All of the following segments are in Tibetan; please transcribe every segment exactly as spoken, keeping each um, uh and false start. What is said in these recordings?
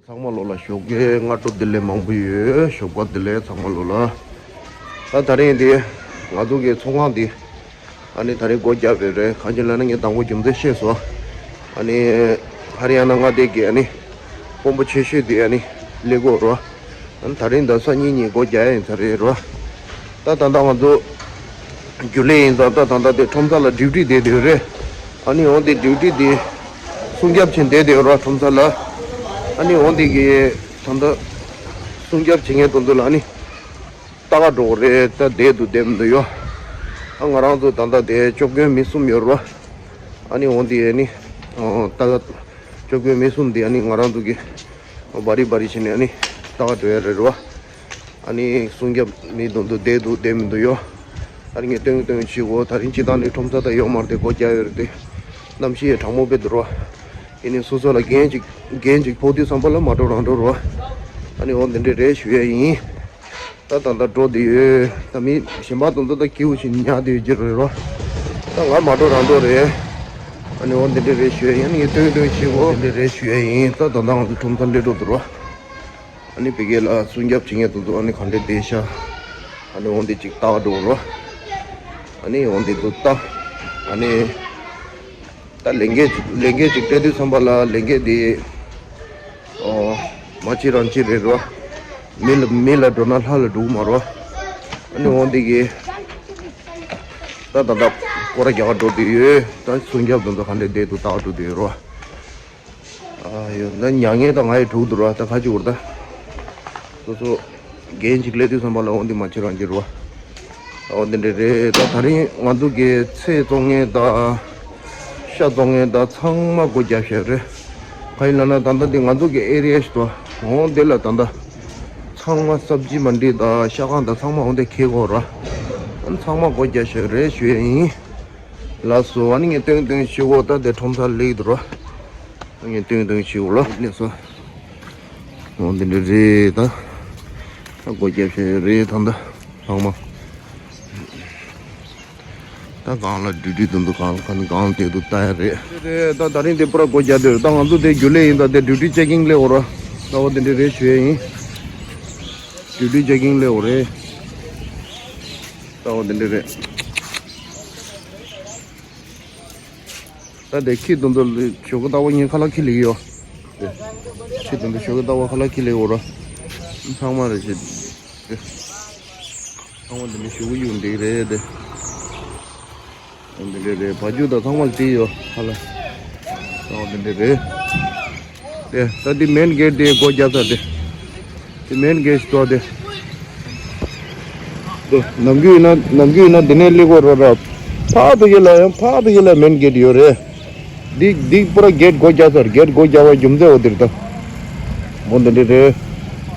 ཚང་མ་ལོ་ལ་ཞོགས་ཀའི་སྔ་དྲོ་བདེ་ལེགས་མང་པོ་ཡོད། ཞོགས་པ་བདེ་ལེགས་ཚང་མ་ལོ་ལ། ད་ད་རིང་འདི་ང་ཚོ་གི་ཚོང་ཁང་འདི་ཨ་ནི་ད་རིང་སྒོ་རྒྱབ་པའི་རེད། གང་ཅི་ལབ་ན་ངས་དང་པོ་རྒྱུ་མཚན་བཤད་སོང་། ཨ་ནི་ཧ་རི་ཡ་ན་མངའ་སྡེ་གི་ཨ་ནི་དཔོན་པོ་ཆེ་ཤོས་འདི་ཨ་ནི་སླེབས་ཀྱི་ཡོད་རེད། ཨ་ནི་ད་རིང་ད་སང་ཉིན་གཉིས་སྒོ་རྒྱག་ཡ་ཡིན་ས་རེད་རོ། ད་ད་ལྟ་ང་ཚོ་རྒྱུན་ལས་ཡིན་ཙང་ད་ད་ལྟ་དེ་ཁྲོམ་ས་ལ་ཌིའུ་ཊི་བསྡད་བསྡད་ཡོད་རེད། ཨ་ནི་འོང་དེ་ཌིའུ་ཊི་དེ་སྲུང་སྐྱོབ་བྱེད་བསྡད་བསྡད་ཡོད་རོ་ཁྲོམ་ས་ལ། ཨ་ནི་འོང་དེ་གི་ད་ལྟ་སྲུང་སྐྱོབ་བྱེད་མཁན་དེ་ཚོ་ལ་ཨ་ནི་ལྟ་ག་འགྲོ་གི་རེད། ད་བསྡད་འདུག་བསྡད་མི་འདུག་ཡོ། ཨ་ང་རང་ཚོ་ད་ལྟ་དེ་སྐྱོབ་མཁན་མི་གསུམ་ཡོད་རོ། ཨ་ནི་འོང་དེ་ཨ་ནི་ད་སྐྱོབ་མཁན་མི་གསུམ་དེ་ཨ་ནི་ང་རང་ཚོ་གི་བ་རི་བ་རི་བྱས་ནས་ཨ་ནི་ལྟ་ག་འགྲོ་ཡ་རེད་རོ། ཨ་ནི་སྲུང་སྐྱོབ་མི་འདུག་འདུག་བསྡད་འདུག་བསྡད་མི་འདུག་ཡོ། ཨ་ནི་ངས་སྟོན་སྟོན་བྱེད་དགོས། ད་རིང་སྤྱི་བཏང་ནས་ཁྲོམ་ས་ད་ཡོད་མ་རེད་དེ་སྒོ་རྒྱག་ཡོད་རེད་དེ། གནམ་གཤིས་ཡང་གྲང་མོ་དཔེ་འདུག་རོ། ཡིན་ནའི་སོ་སོ་ལ་འགན་ཅིག་འགན་ཅིག་ཕོག་དུས་ཙམ་པ་ལ་མ་འགྲོ་རང་འགྲོ་རོ། ཨ་ནི་འོ་འདི་འདྲས་རེད་ཞུ་ཡས་ཡིན། ད་ད་ལྟ་འགྲོ་བསྡད་ཡོད། ད་མི་གཞན་པ་དེ་ཚོ་ད་ཁྱེའུ་ཞིག་ཉར་བསྡད་ཡོད་ཀྱི་རེད་རོ། ད་ང་མ་འགྲོ་རང་འགྲོ་རེད། ཨ་ནི་འོ་འདི་འདྲས་རེད་ཞུ་ཡས་ཡིན། ཨ་ནི་ངས་སྟོན་སྟོན་བྱེད་དགོས། འདི་འདྲས་རེད་ཞུ་ཡས་ཡིན། ད་ད་ལྟ་ང་ཚོ་ཁྲོམ་ས་སླེབས་འགྲོ་འདུག་རོ། ཨ་ནི་བི་གེ་ལ་སྲུང་སྐྱོབ་བྱེད་མཁན་དེ་ཚོ་ཨ་ནི་ག་འདྲས་བསྡད་ཤག་ཨ་ནི་འོ་འདི་ཅིག་ལྟ་འགྲོ་རོ། ཨ་ནི་འོ་འདི་ཚོ་ལྟ། ཨ་ནི་ད་ལས་འགན་ཅིག་ལས་འགན་ཅིག་སྤྲད་དུས་ཙམ་པ་ལ་ལས་འགན་འདི་ཨོ་མ་བྱེད་རང་བྱེད་རེད་རོ། མི་ལ་མི་ལ་འགྲོ་ན་ལྷ་ལ་འགྲོ་གི་མ་རོ། ཨ་ནི་འོ་འདི་གི་ད་ད་ད་སྐོར་ར་རྒྱག་ག་འགྲོ་བསྡད་ཡོད། ད་སྲུང་སྐྱོབ་དེ་ཚོ་ག་འདྲས་བསྡད་འདུག་ལྟ་འགྲོ་བསྡད་ཡོད་རོ། ཨ་ཡོ། ད་མྱ་ངན་ད་ང་ཡི་དྲུག་འདུག་ར། ད་ཁ་ཅིག་བར་ད་སོ་སོ་འགན་ཅིག་ལས་དུས་ཙམ་པ་ལ་འོ་འདི་མ་བྱེད་རང་བྱེད་རོ། འོ་འདི་འདྲས་རེད། ད་ད་རིང་ང་ཚོ་གི་ཚལ་བཙོང་མཁན་དང་ཤ་བཙོང་མཁན་དང་ཚང་མ་སྒོ་རྒྱབ་བཞག་རེད། གང་ཡིན་ལབ་ན་ད་ལྟ་འདི་ང་ཚོ་གི་ཨེ་རི་ཡ་ཞིག་འདུག་འོ་འདི་ལ་ད་ལྟ་ཚང་མ་སབ་ཇི་མན་ཌི་དང་ཤ་ཁང་དང་ཚང་མ་འོ་འདི་ཁེལ་གོ་ར། ཨ་ཚང་མ་སྒོ་རྒྱབ་བཞག་རེད་ཞུ་ཡས་ཡིན། ལགས་སོ། ཨ་ནི་ངས་སྟོན་སྟོན་བྱེད་དགོས། ད་དེ་ཁྲོམ་ས་སླེབས་འདུག་རོ། ངས་སྟོན་སྟོན་བྱེད་དགོས་ལ་གནས་སོ། འོ་འདི་འདྲས་རེད་ད། ད་སྒོ་རྒྱབ་བཞག་རེད་ད་ད། ཚང་མ། ད་གང་ལ་ཌིའུ་ཊི་དུ་འདུག་གང་ལ་གང་གང་དེ་འདུག་ལྟ་ཡ་རེད། རེད་ད། ད་རིང་དེ་པུ་ར་སྒོ་རྒྱབ་འདུག་ད་ང་ཚོ་དེ་རྒྱུན་ལས་ཡིན་ད། དེ་ཌིའུ་ཊི་ཅེག་གིང་སླེབས་འོ་ར། ད་འོ་འདི་འདྲས་རེད་ཞུ་ཡས་ཡིན། ཌིའུ་ཊི་ཅེག་གིང་སླེབས་འོ་རེད། ད་འོ་འདི་འདྲས་རེད། ད་དེ་ཁྱི་དུང་དུ་ཞོགས་ཀ་ལྟ་བ་ངས་ཁ་ལག་ཁྱི་ལེགས་ཡོད། དེ་ཁྱི་དུང་དུ་ཞོགས་ཀ་ལྟ་བ་ཁ་ལག་ཁྱི་ལེགས་འོ་ར། ཚང་མ་རེ་བྱེད། དེ་ཚང་མ་འདི་ནས་ཞོགས་ཀ་གཡུག་འདེགས་རེད་དེ། འདི་འདྲས་རེད། བ་རྒྱུ་དང་ཚང་མ་བྲིས་ཡོད་ཁ་ལག་ཚང་མ་འདི་འདྲས་རེད། དེ་ད་འདི་མེན་གེ་ཊི་དེ་སྒོ་རྒྱག་ས་དེ། དེ་མེན་གེ་ཊི་ཞིག་འདུག་དེ། དེ་ནམ་རྒྱུན་ཡིན་ན་ནམ་རྒྱུན་ཡིན་ན་འདི་ནས་སླེབས་དགོས་རེད་ར། ཕར་དེ་གི་ལ་ཡང་ཕར་དེ་གི་ལ་མེན་གེ་ཊི་ཡོད་རེད། འདི་འདི་པུ་ར་གེ་ཊི་སྒོ་རྒྱག་ས་རེད། གེ་ཊི་སྒོ་རྒྱག་པའི་རྒྱུ་མཚན་འོ་དེ་རེད་ད། འོ་འདི་འདྲས་རེད།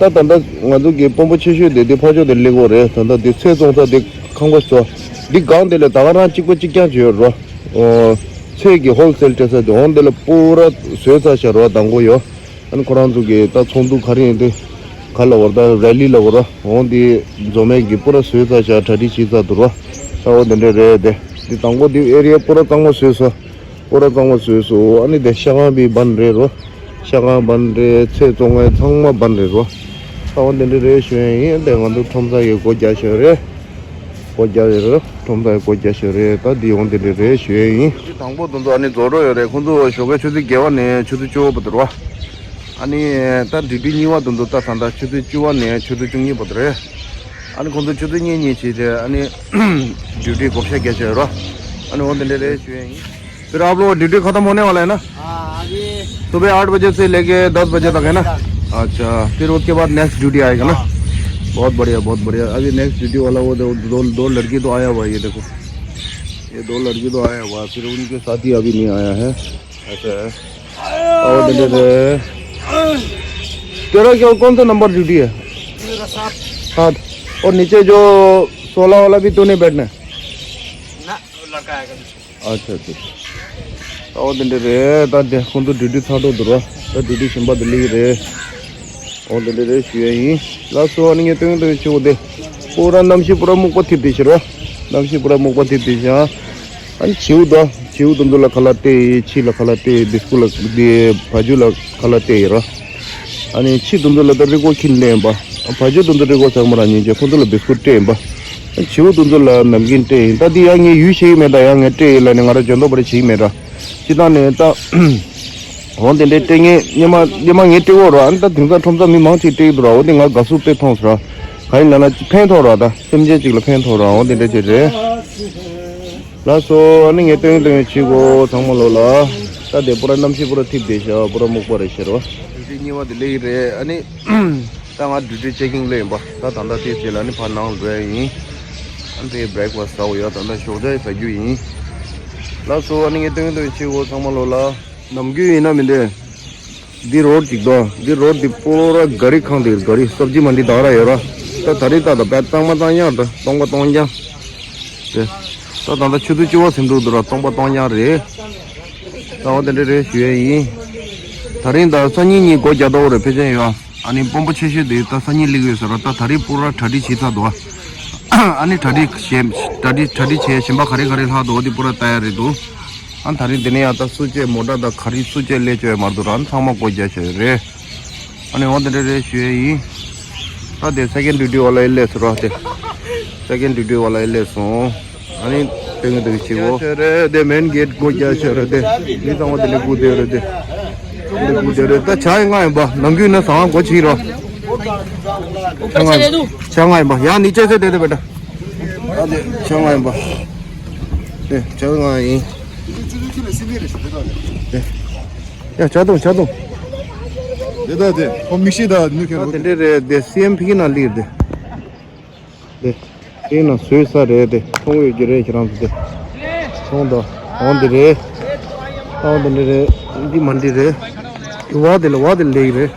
ད་ད་ལྟ་ང་ཚོ་གི་དཔོན་པོ་ཆེ་ཤོས་དེ་འདི་ཕར་ཕྱོགས་དེ་སླེབས་དགོས་རེད། ད་ལྟ་འདི་ཚལ་བཙོང་ས་དེ་ཁང་པ་ཞིག་འདུག་འདི་སྒང་དེ་ལ་ད་ག་རང་གཅིག་པ་གཅིག་རྐྱང་ཅིག་ཡོད་རེད་ར། ཚལ་གི་ཧོལ་སེལ་སྤྲད་ས་དེ་འོ་འདི་ལ་པུ་ར་བཟོས་ཚར་ཤག་ར། དང་པོ་ཡོད། ཨ་ནི་ཁོ་རང་ཚོ་གི་ད་ཚོགས་འདུ་ག་རེ་ཡིན་དེ་ག་ལ་བར་ད་རེ་ལི་ལ་བར་འོང་དེ་འཛོམས་མེད་ཀྱི་པུ་ར་བཟོས་ཚར་ཤག་གྲ་སྒྲིག་བྱས་ཚར་འདུག་ར། ད་འོ་དེ་འདྲས་རེད་དེ། འདི་དང་པོ་འདི་ཨེ་རི་ཡ་པུ་ར་གཙང་མ་བཟོས་སོ། པུ་ར་གཙང་མ་བཟོས་སོ། ཨ་ནི་དེ་ཤ་ཁང་བི་བན་རེད་རོ། ཤ་ཁང་བན་རེད། ཚལ་བཙོང་མཁན་ཚང་མ་བན་རེད་རོ། ད་འོ་དེ་འདྲས་རེད་ཞུ་ཡས་ཡིན། དེ་ང་ཚོ་ཁྲོམ་ས་ཡི་སྒོ་རྒྱག་ཤག་རེད། སྒོ་རྒྱག་ཡོད་རེད། ཁྲོམ་ས་ཡི་སྒོ་རྒྱག་ཤག་རེད། ད་འདི་འོ་དེ་འདྲས་རེད་ཞུ་ཡས་ཡིན། འདི་དང་པོ་དེ་ཚོ་ཨ་ནི་རྫོགས་འགྲོ་ཡོད་རེད། ཁོང་ཚོ་ཞོགས་ཀའི་ཆུ་ཚོད་བརྒྱད་པ་ནས་ཆུ་ཚོད་བཅུ་པ་བར་དུ་རེད་བ། ཨ་ནི་ད་ཌིའུ་ཊི་གཉིས་པ་དེ་ཚོ་ད་ད་ལྟ་ཆུ་ཚོད་བཅུ་པ་ནས་ཆུ་ཚོད་བཅུ་གཉིས་བར་དུ་རེད། ཨ་ནི་ཁོང་ཚོ་ཆུ་ཚོད་གཉིས་གཉིས་བྱས་ཏེ་ཨ་ནི་ཌིའུ་ཊི་བགོ་བཤའ་རྒྱག་བྱས་ཡོད་རོ། ཨ་ནི་འོ་དེ་འདྲས་རེད་ཞུ་ཡས་ཡིན། फिर आप लोग ड्यूटी खत्म होने वाला है ना? हाँ, अभी सुबह आठ बजे से लेके दस बजे तक है ना? दस बजे तक। अच्छा, फिर उसके बाद नेक्स्ट ड्यूटी आएगा ना? हाँ। बहुत बढ़िया, बहुत बढ़िया। अभी नेक्स्ट ड्यूटी वाला वो दो, दो, दो लड़की तो आया हुआ है, ये देखो। ये दो लड़की तो आया हुआ है, फिर उनके साथी अभी नहीं आया है। अच्छा है। और दे दे। तेरा क्या, कौन सा नंबर ड्यूटी है? मेरा सात। सात। और नीचे जो सोलह वाला भी तो नहीं बैठना है? ना, वो लड़का आएगा दूसरा। अच्छा, अच्छा, अच्छा। ཨོ་དེ་འདྲ་རེད། ད་དེ་ཁོང་ཚོ་ཌིའུ་ཊི་ཚར་འགྲོ་འདུག་ར། ད་ཌིའུ་ཊི་གཞན་པ་དེ་སླེབས་ཀྱི་རེད། ཨོ་དེ་འདྲ་རེད་ཞུ་ཡ་ཡིན། ལགས་སོ། ཨ་ནི་ངས་སྟོན་སྟོན་བྱེད་དགོས་དེ། པུ་ར་གནམ་གཤིས་པུ་ར་སྨུག་པ་ཐེབས་བསྡད་ཤག་ར། གནམ་གཤིས་པུ་ར་སྨུག་པ་ཐེབས་བསྡད་ཤག་ཨ་ནི་བྱིའུ་དང་བྱིའུ་དང་དུ་ལ་ཁ་ལག་སྟེར་ཡིན། ཁྱི་ལ་ཁ་ལག་སྟེར་ཡིན། བི་སྐུ་ལ་དེ་བ་རྒྱུ་ལ་ཁ་ལག་སྟེར་ཡིན་ར། ཨ་ནི་ཕྱི་དུང་དུ་ལ་ད་རི་གོ་ཁྱིན་ལེན་པ། བ་ཇོ་དུང་དུ་རི་གོ་ཚང་མ་ར་ཉིན་ཅེ་ཁོང་ཚོ་ལ་བིས་ཀུ་སྤྲད་ཡིན་པ། བྱིའུ་དུང་དུ་ལ་ནམ་རྒྱུན་སྤྲད་ཡིན། ད་འདི་ཡང་ངས་ཡུལ་ཤེས་ཀྱི་མེད། ད་ཡང་ངས་སྤྲད་ཡིན་ལ་ནི་ང་ར་འཇོན་ཐོག་པ་རེ་བྱེད་ཀྱི་མེད་ད། སྤྱི་བཏང་ནས་ད། འོ་དེ་འདྲའི་སྤྲད་མཁན་སྙེ་མ་སྙེ་མ་ངས་སྤྲད་འོ་ར། ཨ་ནི་ད་དེང་སང་ཁྲོམ་ས་མི་མང་ཆེ་སྤྲད་ཀྱི་འདུག་ར། འོ་དེ་ང་དགའ་བསུ་དཔེ་མཐོང་སོང་ར། ག་ཡིན་ལ་ན་ཕན་ཐོགས་ར། ད་སེམས་ཅན་གཅིག་ལ་ཕན་ཐོགས་ར། འོ་དེ་འདྲ་ཅིག་རེད། ལགས་སོ། ཨ་ནི་ངས་སྟོན་སྟོན་བྱེད་གོ་ཚང་མ་ལོ་ལ། ད་དེ་པུ་ར་གནམ་གཤིས་པུ་ར་ཐིབས་བསྡད་ཤག་པུ་ར་སྨུག་པ་རེད་ཤག་རོ། དེ་གཉིས་པ་དེ་ལེགས་རེད། ཨ་ནི་ད་ང་ཌིའུ་ཊི་ཅེག་གིང་ལ་ཡིན་པ། ད་ད་ལྟ་དེ་རྗེས་ལ་ནི་ཕར་ནང་འགྲོ་ཡ་ཡིན། ཨ་ནི་དེ་བྷེ་རེག་ཕ་སི་ཟ་འོ་ཡ། ད་ལྟ་ཞོགས་ཇ་ཟ་རྒྱུ་ཡིན། ལགས་སོ། ཨ་ནི་ངས་སྟོན་སྟོན་བྱེད་གོ་ཚང་མ་ལོ་ལ། ནམ་རྒྱུན་ཡིན་ན་མི་འདྲ། འདི་རོཌ་ཅིག་དང་འདི་རོཌ་འདི་པུ་ར་ག་རི་ཁང་དེ་ག་རི་སབ་ཇི་མན་ཌི་དང་ར་ཡོད་ར། ད་ད་རེས་ད་ད་བད་གཙང་མ་གཙང་ཡང་ད་སྟོང་པ་སྟོང་རྐྱང་། དེ་ད་ད་ད་ཆུ་ཚོད་བཅུ་པ་ཟིན་འདུག་འདུག་ར། སྟོང་པ་སྟོང་རྐྱང་རེད། ད་འོ་དེ་འདྲ་རེད་ཞུ་ཡས་ཡིན། ད་རིང་ད་སང་ཉིན་གཉིས་སྒོ་རྒྱག་ཐོག་རེད། ཕལ་ཆེར་ཡོད། ཨ་ནི་དཔོན་པོ་ཆེ་ཤོས་དེ་ད་སང་ཉིན་སླེབས་ཡོད་ཟེར་ར། ད་ད་རེས་པུ་ར་གྲ་སྒྲིག་བྱེད་ཚར་འདུག་ཨ་ནི་གྲ་སྒྲིག་བྱས་གྲ་སྒྲིག་གྲ་སྒྲིག་བྱས་གཞན་པ་ག་རེ་ག་རེ་ལྷག་འདུག་འོ་དེ་པུ་ར་ལྟ་ཡ་རེད་འདུག་ཨ་ད་རིང་འདི་ནས་ཡང་ད་སུ་གཅིག་མོ་ཊ་དང་ག་རེ་སུ་གཅིག་སླེབས་བཅུག་ཡ་མ་རེད་འདུག་ར། ཨ་ཚང་མ་སྒོ་རྒྱག་བྱས་ཡོད་རེད། ཨ་ནི་འོ་དེ་འདྲ་རེད་ཞུ་ཡས་ཡིན། ད་དེ་སེ་ཀེན་ཌི་ཡུ་ཊི་ཝ་ལ་ཡི་སླེབས་སོང་ར། དེ་སེ་ཀེན་ཌི་ཡུ་ཊི་ཝ་ལ་ཡི་སླེབས་སོང་། ཨ་ནི་དེ་ངས་དེ་གི་བྱེད་གོ་རྒྱག་བྱས་རེད། དེ་མེན་གེ་ཊི་སྒོ་རྒྱག་བྱས་རེད། དེ་མི་ཚང་མ་དེ་ནས་སྒུག་བསྡད་རེད། དེ་དེ་སྒུག་བསྡད་རེད། ད་ཆ་ཡི་ང་ཡིན་པ། ནམ་རྒྱུན་ན་ཟ་ཁང་སྒོ་ཕྱེ་རོ། ཆ་ང་ཡིན་པ། ཆ་ང་ཡིན་པ། ཡང་ནི་ཅེ་སེ་དེ་དེ་བེ་ད། ཨ་དེ་ཆ་ང་ཡིན་པ། དེ་ཆ་ང་ཡིན། དེ། ཡ་ཆ་དུང་ཆ་དུང་། དེ་ད་དེ་ཁོ་མིག་ཤེལ་ད་ནུ་ཁེ་རོ། དེ་འདྲ་རེད། དེ་སི་ཨེམ་ཕི་ན་ལིར་དེ། དེ། དེ་ན་བཟོས་ས་རེད་དེ། མཐོང་ཡོད་ཀྱི་རེད་ཁྱེད་རང་ཚོ་དེ། མཐོང་དང་འོང་དེ་རེད། ཨོང་དེ་འདྲ་རེད། འདི་མ་འདི་རེད། དེ་བ་དེ་ལ་བ་དེ་ལེགས་རེད།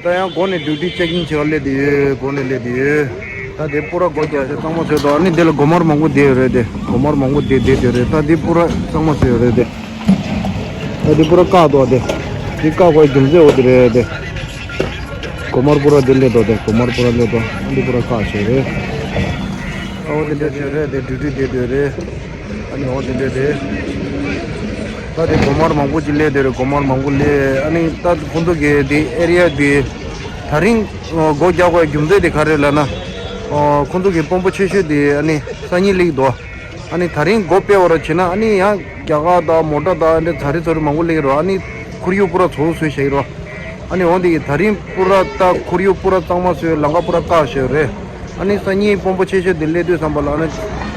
ད་ཡང་སྒོ་ནས་ཌིའུ་ཊི་ཅེག་གིང་བྱེད་པ་སླེབས་དེ་ཡོད། སྒོ་ནས་སླེབས་དེ་ཡོད། ད་དེ་པུ་ར་སྒོ་རྒྱག་དེ་གཙང་མ་བཟོས་དང་། ཨ་ནི་དེ་ལ་སྒོ་དམར་མང་པོ་བསྡད་ཡོད་རེད་དེ། སྒོ་དམར་མང་པོ་བསྡད་བསྡད་དེ་རེད། ད་དེ་པུ་ར་གཙང་མ་བཟོས་ཡོད་རེད་དེ། ཨ་དེ་པུ་ར་བཀག་འདུག་དེ། དེ་བཀག་པའི་རྒྱུ་མཚན་འོ་དེ་རེད་དེ། སྒོ་དམར་པུ་ར་དེ་སླེབས་འདུག་དེ། སྒོ་དམར་པུ་ར་སླེབས་འདུག་ཨ་དེ་པུ་ར་བཀག་བྱས་རེད། ཨ་འོ་དེ་འདྲ་བྱས་རེད་དེ། ཌིའུ་ཊི་བསྡད་འདུག་རེད། ཨ་ནི་འོ་དེ་འདྲ་རེད། ད་དེ་སྒོ་དམར་མང་པོ་ཅིག་སླེབས་དེ་རེད། སྒོ་དམར་མང་པོ་སླེབས། ཨ་ནི་ད་ཁོང་ཚོ་གི་དེ་ཨེ་རི་ཡ་དེ་ད་རིང་སྒོ་རྒྱག་དགོས་རྒྱུ་མཚན་དེ་ག་རེ་ལབ་ན། ཁོང་ཚོ་གི་དཔོན་པོ་ཆེ་ཤོས་དེ་ཨ་ནི་སང་ཉིན་སླེབས་འདུག་ཨ་ནི་ད་རིང་སྒོ་སྤེལ་བ་ར་བྱས་ན། ཨ་ནི་ཡང་རྒྱ་གར་དང་མོ་ཊ་དང་འདི་ཚ་རི་ཚ་རི་མང་པོ་སླེབས་རོ། ཨ་ནི་ཁོར་ཡུག་པུ་ར་ཚོ་བཟོས་བཞག་རོ། ཨ་ནི་འོང་དེ་ད་རིང་པུ་ར་ད་ཁོར་ཡུག་པུ་ར་གཙང་མ་བཟོས། ལམ་ཁ་པུ་ར་བཀག་བཞག་རེད། ཨ་ནི་སང་ཉིན་དཔོན་པོ་ཆེ་ཤོས་དེ་སླེབས་དུས་ཙམ་པ་ལ་ཨ་ནི་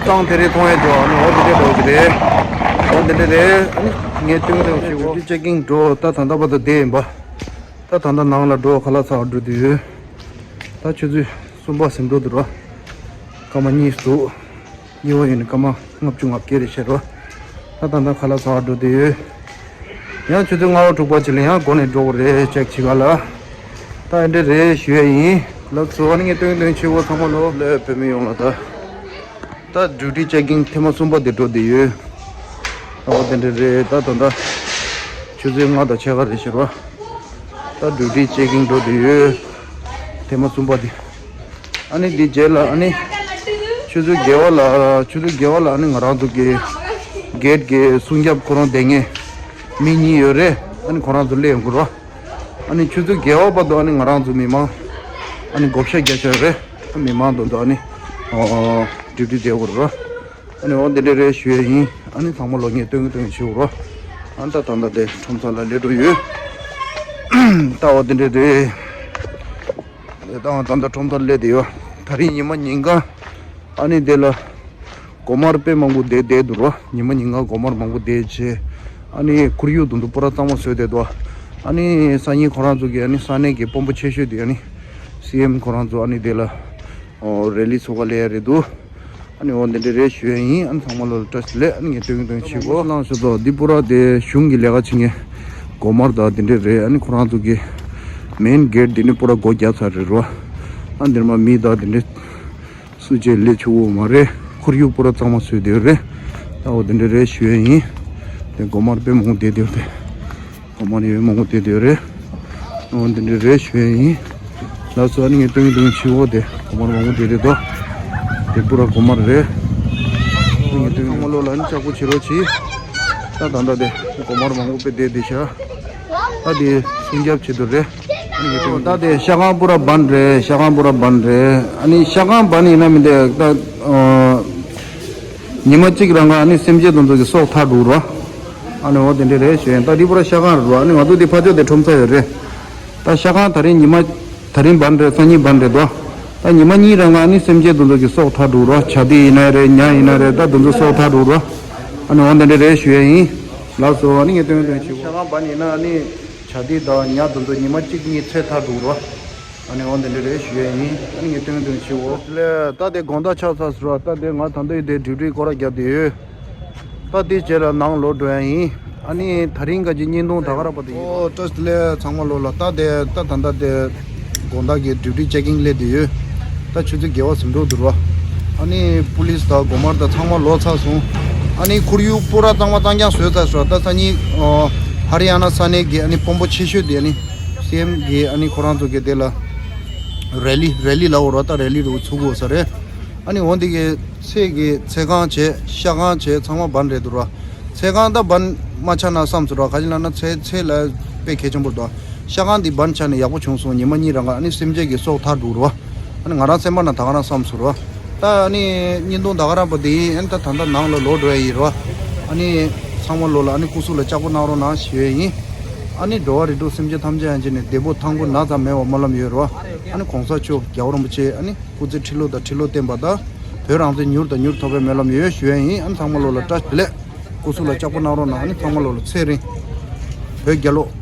གཙང་དེ་རེ་མཐོང་ཡ་འགྲོ། ཨ་ནི་འོ་དེ་འདྲ་འགྲོ་གི་རེད། འོ་དེ་འདྲ་རེད། ཨ་ནི་ངས་སྟོན་སྟོན་ཞུ་གོ་ཅེག་གིང་འགྲོ། ད་ད་ལྟ་བར་དུ་བསྡད་ཡིན་པ། ད་ད་ལྟ་ནང་ལ་འགྲོ། ཁ་ལག་ཟ་བར་འགྲོ་དུས་ཡོད། ད་ཆུ་ཚོད་གསུམ་པ་ཟིན་འགྲོ་འདུག་ར། སྐར་མ་གཉིས་འདུག་གཉིས་པ་ཡིན་ན་སྐར་མ་ལྔ་བཅུ་ང་བརྒྱད་རེད་ཤག་ར། ད་ད་ལྟ་ཁ་ལག་ཟ་བར་འགྲོ་དུས་ཡོད། ཡང་ཆུ་ཚོད་ལྔ་པ་དྲུག་པ་ཅིག་ལ་ཡང་སྒོ་ནས་འགྲོ་དགོས་རེད། ཅེག་བྱེད་ག་ལ། ད་ཨེ་འདྲ་རེད་ཞུ་ཡ་ཡིན། ལགས་སོ། ཨ་ནི་ངས་སྟོན་སྟོན་བྱེད་གོ་ཚང་མ་ལོ་ལ་བོད་མི་ཡོངས་ལ། ད་ད་ཌིའུ་ཊི་ཅེག་གིང་ཐེངས་མ་གསུམ་པ་དེ་འགྲོ་བསྡད་ཡོད། ཨོ་དེ་འདྲ་རེད། ད་ད་ད་ཆུ་ཚོད་ལྔ་དང་ཕྱེད་ཀ་རེད་ཤག་ར། ད་ཌིའུ་ཊི་ཅེག་གིང་འགྲོ་བསྡད་ཡོད། ཐེངས་མ་གསུམ་པ་དེ། ཨ་ནི་འདི་རྗེས་ལ་ཨ་ནི་ཆུ་ཚོད་བརྒྱད་པ་ལ། ཆུ་ཚོད་བརྒྱད་པ་ལ་ཨ་ནི་ང་རང་ཚོ་གི་གེ་ཊི་གི་སྲུང་སྐྱོབ་ཁོ་རང་བསྡད་མཁན་མི་གཉིས་ཡོད་རེད། ཨ་ནི་ཁོ་རང་ཚོ་སླེབས་ཡོང་གི་རོ། ཨ་ནི་ཆུ་ཚོད་བརྒྱད་པ་བར་དུ་ཨ་ནི་ང་རང་ཚོ་མི་མང་ཨ་ནི་བགོ་བཤའ་རྒྱག་ཆོག་རེད། མི་མང་དོན་དུ་ཨ་ནི་ཌིའུ་ཊི་བསྡད་དགོས་རེད་རོ། ཨ་ནི་འོ་འདི་འདྲ་རེད་ཞུ་ཡས་ཡིན། ཨ་ནི་ཚང་མ་ལོ་ངས་སྟོན་གི་སྟོན་གི་བྱེད་དགོས་རོ། ཨ་ནི་ད་ད་ལྟ་དེ་ཁྲོམ་ས་ལ་སླེབས་འགྲོ་ཡོད། ད་འོ་འདི་འདྲ་རེད། ད་ད་ལྟ་ཁྲོམ་ས་སླེབས་བསྡད་ཡོད། ད་རིང་ཉི་མ་ཉིན་གང་ཨ་ནི་དེ་ལ་སྒོ་དམར་དཔེ་མང་པོ་བསྡད་བསྡད་འདུག་རོ། ཉི་མ་ཉིན་གང་སྒོ་དམར་མང་པོ་བསྡད་བྱས། ཨ་ནི་ཁོར་ཡུག་དུམ་དུ་པུ་ར་གཙང་མ་བཟོས་བསྡད་འདུག་ཨ་ནི་སང་ཉིན་ཁོ་རང་ཚོ་གི་ཨ་ནི་ས་གནས་ཀྱི་དཔོན་པོ་ཆེ་ཤོས་དེ་ཨ་ནི་སི་ཨེམ་ཁོ་རང་ཚོ་ཨ་ནི་དེ་ལ་ཨོ་རེ་ལི་ཚོགས་ག་སླེབས་ཡ་རེད་འདུག་ཨ་ནི་འོ་འདི་འདྲ་རེད་ཞུ་ཡ་ཡིན། ཨ་ནི་ཚང་མ་ལོ་ལ་བཀྲ་ཤིས་བདེ་ལེགས། ཨ་ནི་ངས་སྟོན་གི་སྟོན་གི་བྱེད་གོ། ལངས་ཤོག་དོ། འདི་པུ་ར་དེ་གཞུང་གི་ལས་ཀ་བྱེད་མཁན་སྒོ་དམར་དང་འདི་འདྲ་རེད། ཨ་ནི་ཁོ་རང་ཚོ་གི་མེན་གེ་ཊི་འདི་ནི་པུ་ར་སྒོ་རྒྱག་ཚར་རེད་རོ། ཨ་འདིར་མ་མི་དང་འདི་འདྲ་སུ་གཅིག་སླེབས་ཆོག་གི་མ་རེད། ཁོར་ཡུག་པུ་ར་གཙང་མ་བཟོས་བསྡད་རེད། ད་འོ་འདི་འདྲ་རེད་ཞུ་ཡ་ཡིན། དེ་སྒོ་དམར་དཔེ་མང་པོ་བསྡད་བསྡད་རེད། སྒོ་དམར་ཡོད་མང་པོ་བསྡད་བསྡད་རེད། འོ་འདི་འདྲ་རེད་ཞུ་ཡ་ཡིན། ལགས་སོ། ཨ་ནི་ངས་སྟོན་གི་སྟོན་གི་བྱེད་གོ། དེ་སྒོ་དམར་མང་པོ་བསྡད་བསྡད་དོ། དེ་པུ་ར་སྒོ་དམར་རེད། ཨ་ནི་ངས་སྟོན་གི་ཚང་མ་ལོ་ལ་ཨ་ནི་ལྕགས་པོ་བྱེད་རོགས་གྱིས། ད་ད་ལྟ་དེ་སྒོ་དམར་མང་པོ་དཔེ་བསྡད་བསྡད་ཤག་ད་དེ་སྲུང་སྐྱོབ་བྱེད་དུ་རེད། ད་དེ་ཤ་ཁང་པུ་ར་བན་རེད། ཤ་ཁང་པུ་ར་བན་རེད། ཨ་ནི་ཤ་ཁང་བན་ཡིན་ན་མི་འདུག་ད། ཨ། ཉི་མ་གཅིག་རང་ག་ཨ་ནི་སེམས་ཅན་དེ་ཚོ་གི་སྲོག་ཐར་འགྲོ་ར། ཨ་ནི་འོ་དེ་འདྲ་རེད་ཞུ་ཡིན། ད་འདི་པུ་ར་ཤ་ཁང་རེད་ར། ཨ་ནི་ང་ཚོ་འདི་ཕ་ཕྱོགས་དེ་ཁྲོམ་ས་ཡོད་རེད། ད་ཤ་ཁང་ད་རིང་ཉི་མ། ད་རིང་བན་རེད། སང་ཉིན་བན་རེད་དོ། ད་ཉི་མ་གཉིས་རང་ག་ཨ་ནི་སེམས་ཅན་དེ་ཚོ་གི་སྲོག་ཐར་འགྲོ་ར། བྱ་དེ་ཡིན་ན་རེད། ཉ་ཡིན་ན་རེད། ད་དེ་ཚོ་སྲོག་ཐར་འགྲོ་ར། ཨ་ནི་འོ་དེ་འདྲ་རེད་ཞུ་ཡ་ཡིན། ལགས་སོ། ཨ་ནི་ངས་སྟོན་སྟོན་བྱེད་དགོས། ཤ་ཁང་བན་ཡིན་ན་ཨ་ནི་བྱ་དེ་དང་ཉ་དེ་ཚོ་ཉི་མ་གཅིག་གཉིས་ཚེ་ཐར་འགྲོ་ར། ཨ་ནི་འོ་དེ་འདྲ་རེད་ཞུ་ཡ་ཡིན། ཨ་ནི་ངས་སྟོན་སྟོན་བྱེད་འོ། ལས་ད་དེ་དགོང་དག་ཆགས་ཚར་སོང་ར། ད་དེ་ང་ད་ལྟ་ཡི་དེ་ཌིའུ་ཊི་སྐོར་ར་རྒྱབ་བསྡད་ཡོད། ད་དེ་རྗེས་ལ་ནང་ལོག་འགྲོ་ཡ་ཡིན། ཨ་ནི་ད་རིང་ག་གི་བརྙན་ཐུང་ད་ག་རང་པ་དེ་ཡིན། ཨོ་བཀྲ་ཤིས་བདེ་ལེགས་ཚང་མ་ལོ་ལ། ད་དེ་ད་ད་ད་དེ་དགོང་དག་གི་ཌིའུ་ཊི་ཅེག་ཨིན་སླེབས་བསྡད་ཡོད། ད་ཆུ་ཚོད་བརྒྱད་པ་ཟིན་འགྲོ་འདུག་ར། ཨ་ནི་པུ་ལིས་དང་གོ་མར་དང་ཚང་མ་ལོག་ཚར་སོང་། ཨ་ནི་ཁོར་ཡུག་པུ་ར་གཙང་མ་གཙང་རྐྱང་བཟོས་ཚར་སོང་། ད་སང་ཉིན་ཨ་ཧ་རི་ཡ་ན་ས་གནས་ཀྱི་ཨ་ནི་དཔོན་པོ་ཆེ་ཤོས་དེ་ཨ་ནི་སི་ཨེམ་གི་ཨ་ནི་ཁོ་རང་ཚོ་གི་དེ་ལ་རེ་ལི་རེ་ལི་ལབ་འོ་ར། ད་རེ་ལི་རུ་ཚུགས་འོ་ས་རེད། ཨ་ནི་འོ་འདི་གི་ཚེ་གི་ཚེ་གང་བྱས་ཤ་གང་བྱས་ཚང་མ་བན་རེད་འདུག་ར། ཚེ་གང་ད་བན་མ་ཆགས་ན་བསམ་སོང་ར། ག་ཅི་ལབ་ན་ཚེ་ཚེ་ལ་དཔེ་གལ་ཆེན་པོ་འདུག་ཤ་གང་འདི་བན་ཆགས་ནས་ཡག་པོ་བྱུང་སོང་། ཉི་མ་གཉིས་རང་ག་ཨ་ནི་སེམས་ཅན་གྱི་སྲོག་ཐར་འགྲོ་ར། ཨ་ནི་ང་རང་སེམས་པ་ན་ད་ག་རང་བསམ་སོང་ར། ད་ཨ་ནི་བརྙན་ཐུང་ད་ག་རང་པ་འདི་ཡིན། ཨ་ནི་ད་ད་ལྟ་ནང་ལ་ལོག་འགྲོ་ཡ་ཡིན་ར། ཨ་ནི་ཚང་མ་ལོ་ལ་ཨ་ནི་སྐུ་གཟུགས་ལ་ལྕགས་པོ་གནང་རོགས་གནང་ཞུ་ཡ་ཡིན། ཨ་ནི་འགྲོ་བ་རིགས་དྲུག་སེམས་ཅན་ཐམས་ཅད་ཡང་ཅི་ནས་བདེ་པོ་ཐང་པོ་ན་ཚ་མེད་པ་སྨོན་ལམ་ཡོད་ར། ཨ་ནི་གོང་ས་མཆོག་རྒྱལ་བ་རིན་པོ་ཆེ་ཨ་ནི་སྐུ་ཚེ་ཁྲི་ལོ་དང་ཁྲི་ལོ་བརྟན་པ་དང་། བོད་རང་བཙན་མྱུར་དང་མྱུར་ཐོབ་པའི་སྨོན་ལམ་ཡོད་ཞུ་ཡ་ཡིན། ཨ་ནི་ཚང་མ་ལོ་ལ་བཀྲ་ཤིས་བདེ་ལེགས། སྐུ་གཟུགས་ལ་ལྕགས་པོ་གནང་རོགས་གནང་། ཨ་ནི་ཚང་མ་ལོ་ལ་ཚེ་རིང་། བོད་རྒྱལ་ལོ།